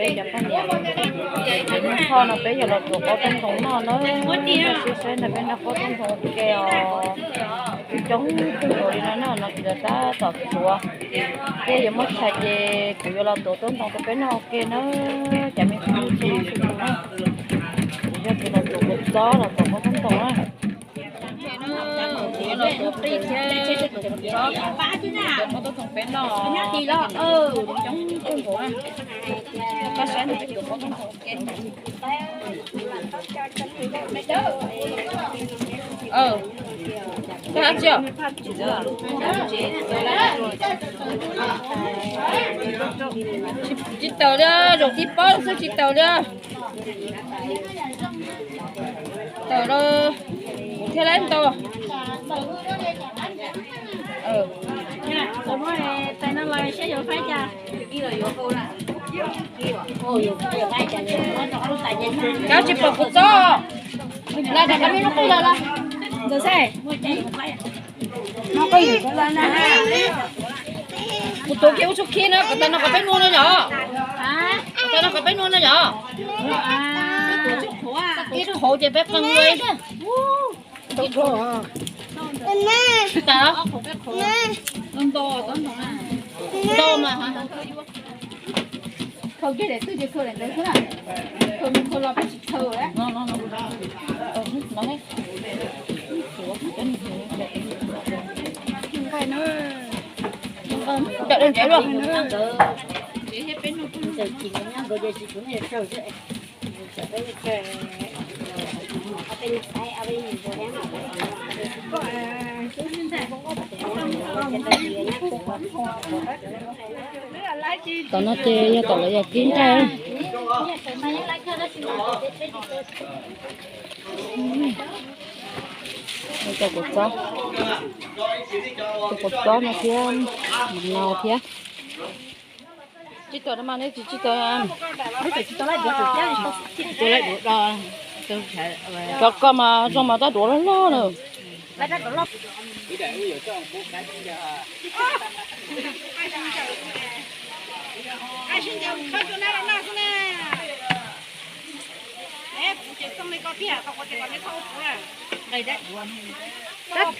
Peb cov poj niam, hnub thoj no peb yuav los tuav qaub taub ntoos noj na. Saib saib ntawm peb noj qaub taub ntoos ua ke os. Coob kawg nkaus li no na, no ces lawv tab tom tuav. Thiab yuav muab tshais ces kuv yuav los tuav taub ntoos rau peb noj ua ke na. Cov me phooj ywg txhua leej txhua tus na, kuv yog tus los tuav kua txob los tuav qaub taub ntoos na. Tuav qaub taub ntoos peb noj, coob kawg nkaus. Koj saib no peb tuav qaub taub ntoos ua ke. Tsis tawm li, zaum tib pob xwb tsis tawm li. Tawm los kuv thiaj li ntau. Koj tsis pom kuv txob, los rau koj me lub qub los los. Ntawd xwb. Kuv tuav kiag ua txuj khib na, kom tag no kom peb nua no yom. Kom tag no kom peb nua no yom. Ib qhuav ces peb qee ua ib tiag. Ntau mas. Khaws kiag daim twj ces khaws daim ntawd xwb na. Khaws mus khaws los peb tsis khaws lawm. Cawm dej ntsev luaj. Tom no ces yog tom lawv yog kib nqaij. Cov kua txob, cov kua txob no thiab, no thiab. Tsis tau mas nej tsis tau. Cov koj mas zoo mas tab duav loj loj na.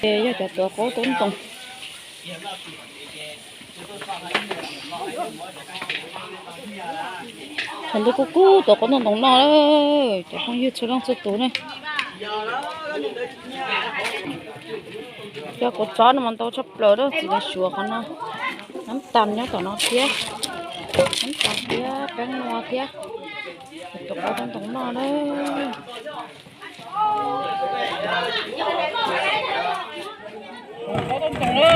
Ces yog cov tuav qaub taub ntoos. Thaum ntej kuj kub tuav qaub taub ntoos noj, cov phooj ywg txhua leej txhua tus ne. Cov kua txob no mas ntau tshaj plaws, txiv lawv suav qhov no. Nab tas nyob tom no thiab, nab tas thiab, peeb nua thiab. Tuav qaub taub ntoos noj na. Qaub taub ntoos na,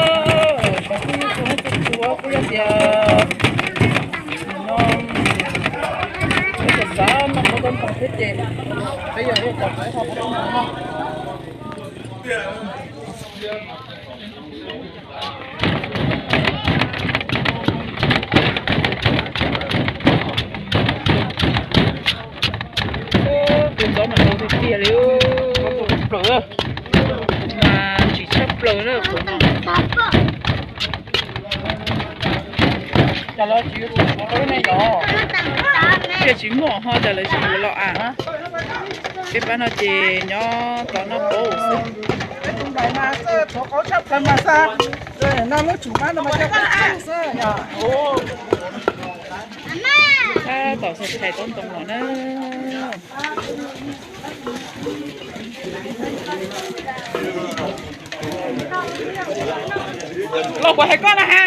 cov phooj ywg txhua leej txhua tus, kuj yog tias no peb xav noj qaub taub ntoos thiab ces peb yog ib co peb ho qaub taub ntoos noj. Kua txob mas ntau tiag tiag li, plaws mas tsis tshaj plaws na. Cas los tsis yuav tsis suav rau ne yom? Tiag tsis muaj ho cas lawv tsis yuav los a. Peb pab no ces nyob tos noj qaub xwb. Peb tus nplaim mas tuav qaub tshaj plaws mas xwb. No lub tsum pab no mas coj qaub xwb yom. Tab tom xaws tshais taub ntoos los na. Los kuv hais koj na ha.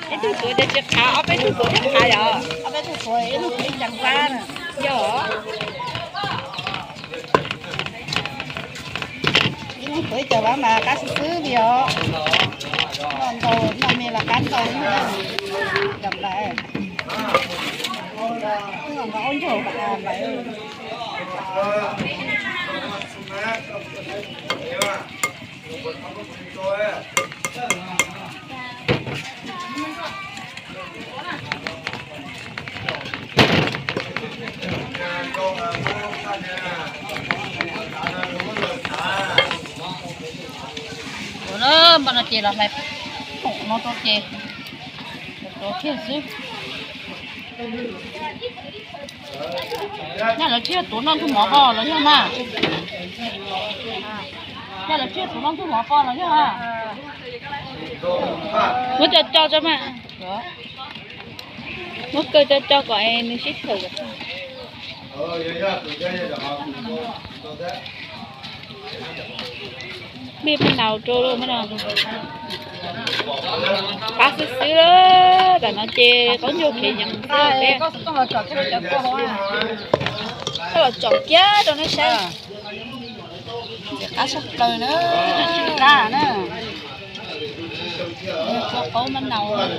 Peb tug tuav ces tsis qhav, ob peb tug tuav thiaj qhav yom. Ob peb tug tuav ib leeg tuav ib co vab na. Yog. Ib leeg tuav ib co vab mas qab xwb xwb li os. Noj ntau, noj me los qab ntau, cov nplawm. Noj ntau ntau npaum nplawm. Ua, npaj no ces los hlais poom no rau ces rau kiag xwb. Nyaj lawv thiaj tuav noj ntug mov ko los yog na. Nyaj lawv thiaj tuav noj ntug mov ko los yog na. Muab co co tso mas. Muab kaw co co kom nws sib thawm. Npij maj naus rau lawm mas no. Qab xwb xwb, tam no ces qaub ncaug khiav yees xwb peb. Koj los tsom kiag rau nej saib. Ntxim qab tshaj plaws na. Ntxim qab na. Ua qaub maj naus.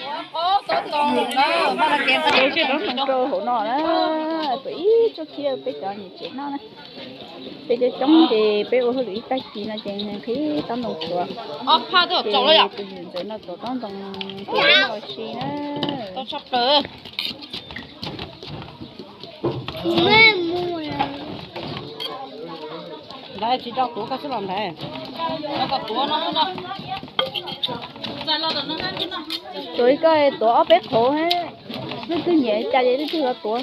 Peb cov taub ntoo rau hauv no na, peb ib tsob khib peb cov niam tsev noj na. Peb coob coob ces peb ua hauj lwm ib tag kis no ces nqhis taub ntoo tshuav. Ces tus niam ntxawm no tuav taub ntoo tuav ua si na. Ntawd tsis tau tuav, koj xub los ntawd. Tuav ib ko, tuav ob peb qhov, leej twg nyiam cas ces leej twg los tuav.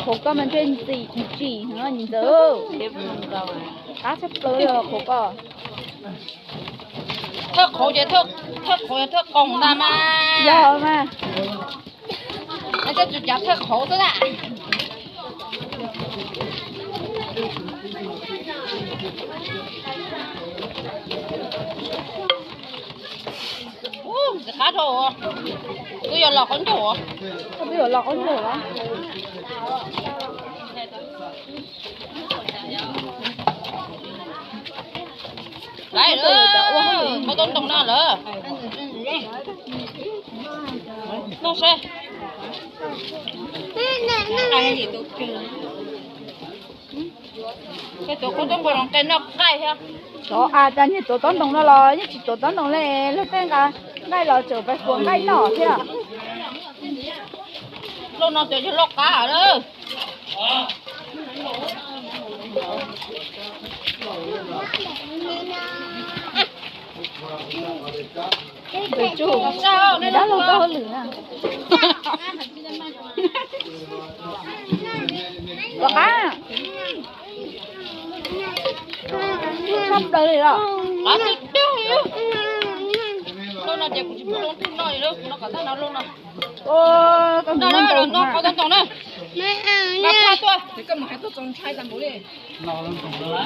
Qhov ko mas ntshe ntxim tsis tsim niam ntxawm. Qab tshaj plaws qhov ko. Thawj qhov ces thawj qhov yog thawj qoom ntag mas. Yog mas. Koj tsis cav thawj qhov xwb na. Ntxim qab dhau. Twb yuav los qaub ncaug. Twb yuav los qaub ncaug los. Lawm, qaub taub ntoo no lawm. Noj seb. Tej tuav qaub taub ntoo los nqe noj qaij thiab. Cov as tas niag tuav taub ntoo no los yeej tsis tuav taub ntoo li, luag tej nqa nqaij los tseem pais xuas nqaij noj thiab. Lauj no ces yog lauj qab lawm. Dab laug txoj hauj lwm na. Tom qab tshaj plaws li los. Lauj no ces kuv tsis pub lauj twg noj li, kuv noj kom tag no lauj no. Noj, noj, noj, noj, noj, noj.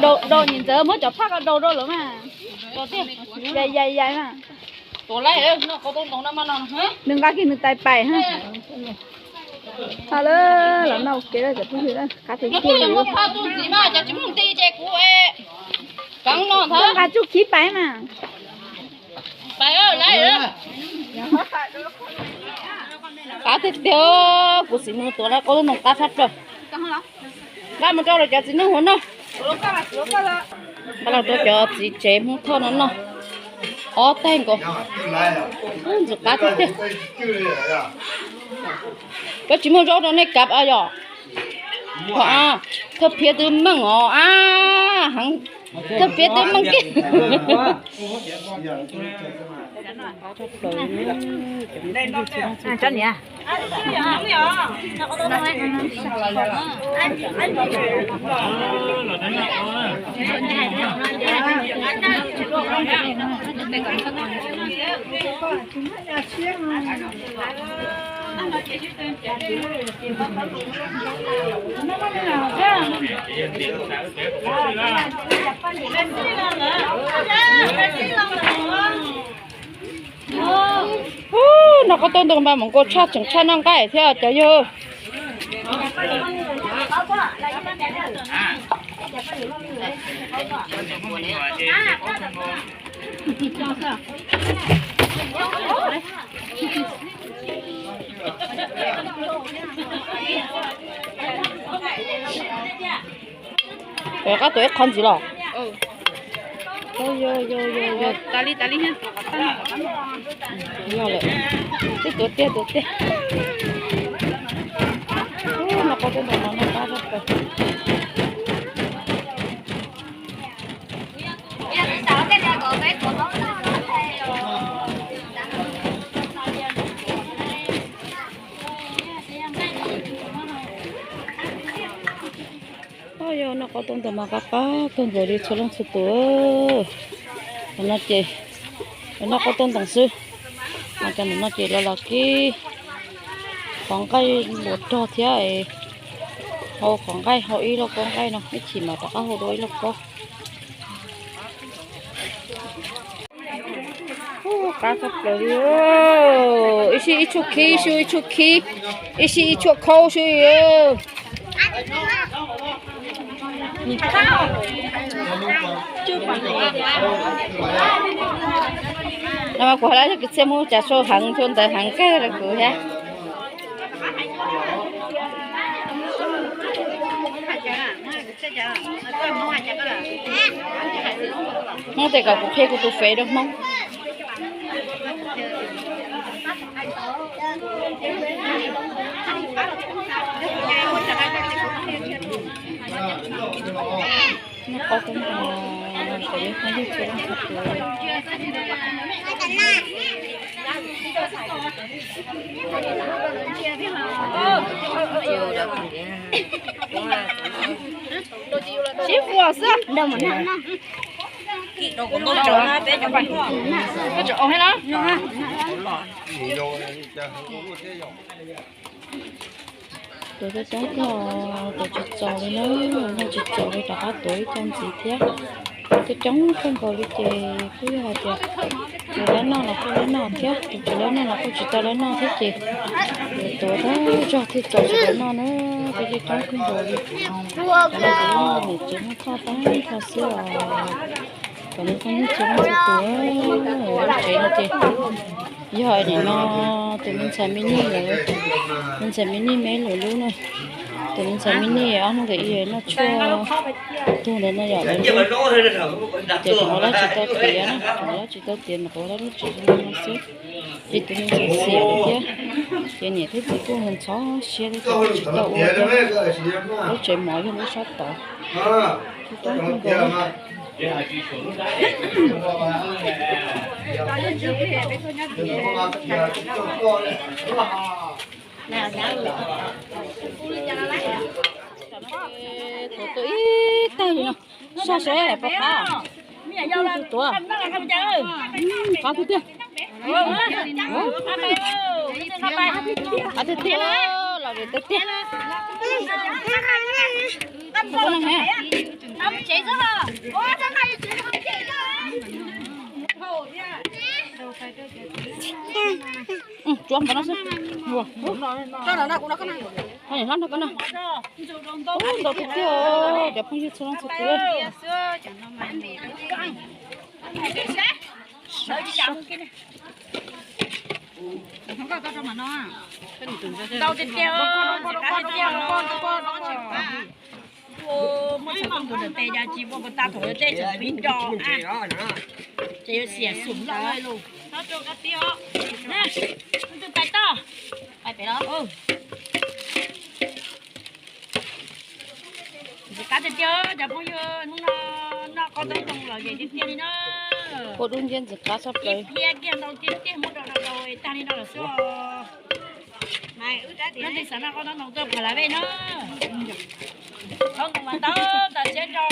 Daus, daus, niam ntxawm muab cov phaj ko daus rau lawm mas. Yais yais mas. Nws nqa kiag nws tais pais ha. Txhob lawm, los noj ua ke cov phooj ywg, qab tiag tiag li. Nqa tsuj khib pais mas. Qab tiag tiag, kuv txiv mus tuav lawm, qaub taub ntoo qab tshaj plaws. Nqa mus rau lawv cov txiv neej hauv noj. Nqa los rau cov txiv tsev Hmoob Thoj no noj. Ob teg nkaus. Ntxim qab tiag tiag. Koj tsis muaj zaub rau nej kav yom? Thawj phiab twb meej os a, heev. Thawj phiab twb meej kiag. Ub, noj Koj tuaj ntoo npam mus nkaus tshaj tseem tshaj noj nqaij thiab cov yawg. Qab tuav ib qho ntxiv los. Yog lawm. Twb tuav tiag tuav tiag. Noj qab tuaj ntoo no noj qab zaj plaws. Yog noj qab tuaj ntoo mas qab qab kawg nkaus li txhua leej txhua tus. Tam no ces noj qab tuaj ntoo xwb, mas cov ntawm no ces los los kib qhov nqaij npua rog thiab, hau qhov nqaij hau ib lauj kaub nqaij no ib chim mas rov qab hau dua ib lauj kaub. Qab tshaj plaws li, ib sij ib tshuaj khib, ib sij ib tshuaj khib, ib sij ib tshuaj khaub xwb. No mas kuv hais lawm yog kwv txhiaj Hmoob cas sau heev, sau ntawv heev kawg rau kuv thiab. Hmoob tias kom kuv qhia kuv tus fev rau Hmoob. Sib fua xwb. Tuav coob coob tiag, tuav tsis txaus li na, noj tsis txaus li rov qab tuav ib co ntxiv thiab. Coob coob kawg nkaus li ces kuj yog hais tias tus lawv noj los kuj lawv noj thiab, tus tsis lawv noj los kuj tsis tau lawv noj thiab ces tuav tag zog thiaj txaus tsis tau noj na, coob coob kawg nkaus li. Cov no ces niam tsev muab txhoj tag nrho xwb os. Kom nej phooj ywg txhua leej txhua tus, lub tsev no ces yog nim no tus me ntxhais me nij lawv, me ntxhais me nij me lwm lub na, tus me ntxhais me nij ob hnub ntawd ib yam noj tshuaj tuag ntawd no yom, lawv lub, ces tseem ua dab tsis tau tiav na, tseem ua dab tsis tau tiav mas kuv ua dab lub tsev zoo no xwb. Ces tus me ntxhais xiam thiab, ces niam thiab txiv kuj ntxhov siab thiab ces kuj tsis tau ua thiab. Lub tsev mov yog lub sab tod, tsis tau ua nkaus. Tuav tuaj ib tag li no, saj seb puas qab. Qab tiag tiag. Qab tiag tiag, los tiag tiag. Tsuav npaum no xwb. Hlab nrog koj no. Ntau tiag tiag, cov phooj ywg txhua leej txhua tus. Ntau tiag tiag, muab txhua leej txhua tus tes cas tsis muaj puas tag thaum tej tseem pib nco. Ces yuav xiam xum loj loj lus. Tus pais toj, pais pem los. Ntxim qab tiag tiag cov phooj ywg, hnub no noj qab tuaj ntoo los yem tiag tiag li na. Kua dub nciab ntxim qab tshaj plaws. Ib pliag kiag ntau tiag tiag muab rau rau tag li no lawm xwb. Leej twg xav noj qab tuaj ntoo tuaj phav lav vej na. Qab ntoo mas tau tas siab tso.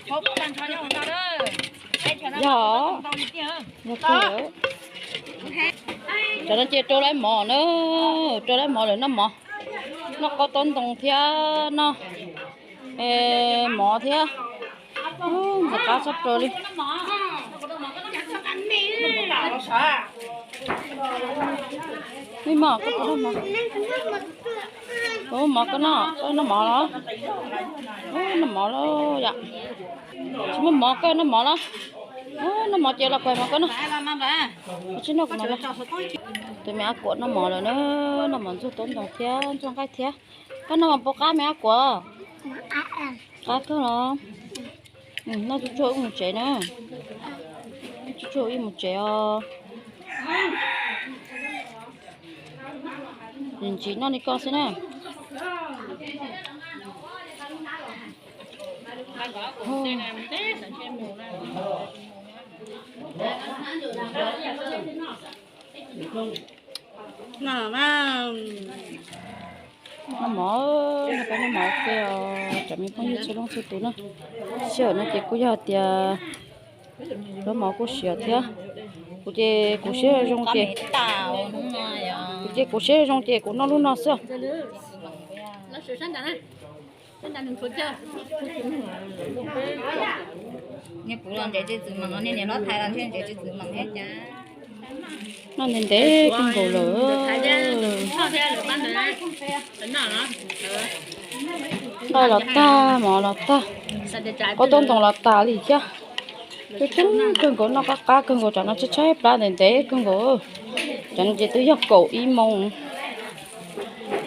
Khaub tag nrho nyob hauv no na. Yog, yog kawg. Cov no ces rau lawv mov na, rau lawv mov lawm noj mov. Noj qab tuaj ntoo thiab noj mov thiab. Ntxim qab tshaj plaws li. Me mos, koj puas noj mov? Ua mov koj noj, koj noj mov los? Ua noj mov los yom. Tsis muaj mov koj noj mov los? Ua noj mov ces los kuv hais mov koj noj. Tsis noj kuv mov los. Tus me ab kuam noj mov lawm na, noj mov ntxuag taub ntoos thiab ntxuag nqaij thiab. Koj noj mov puas qab me ab kuam? Qab kawg los? Noj tsuag tsuag wb mus tsev na. Tsuag tsuag wb mus tsev os. Ntsis noj li koj xwb na. Noj mov, noj peb noj mov ua ke os cov me phooj ywg txhua leej txhua tus na. Sij hawm no ces kuj yog tias lub mov kuj siav thiab. Kuv ces kuv siab zoo ces, kuv ces kuv siab zoo ces kuv noj lub no xwb. Noj ntev ntev kawg nkaus lawm. Nqaij los tag, mov los tag, qaub taub ntoos los tas li thiab. Coob coob kawg nkaus, noj qab qab kawg nkaus, tsam no tshaib tshaib plab ntev ntev kawg nkaus. Tsam no ces twb yog kaum ib moos,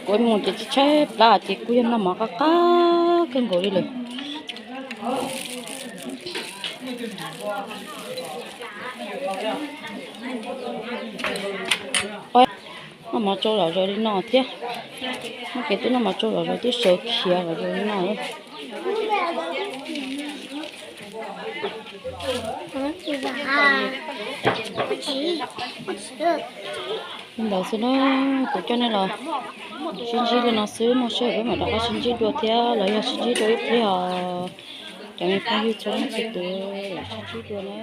kaum ib moos ces tshaib tshaib plab ces kuj yog noj mov qab qab kawg nkaus li lawm. Noj mov tsau zom zaws li no thiab. Muaj kev twb noj mov tsau zom zaws twb sawv khiav zom zaws li no. Li ntawd xwb na, kuv coj nej los sib ntsib li no xwb, muaj sij hawm peb mam rov qab sib ntsib dua thiab los yog sib ntsib dua ib pliag os. Cov me phooj ywg txhua leej txhua tus, sib ntsib dua na.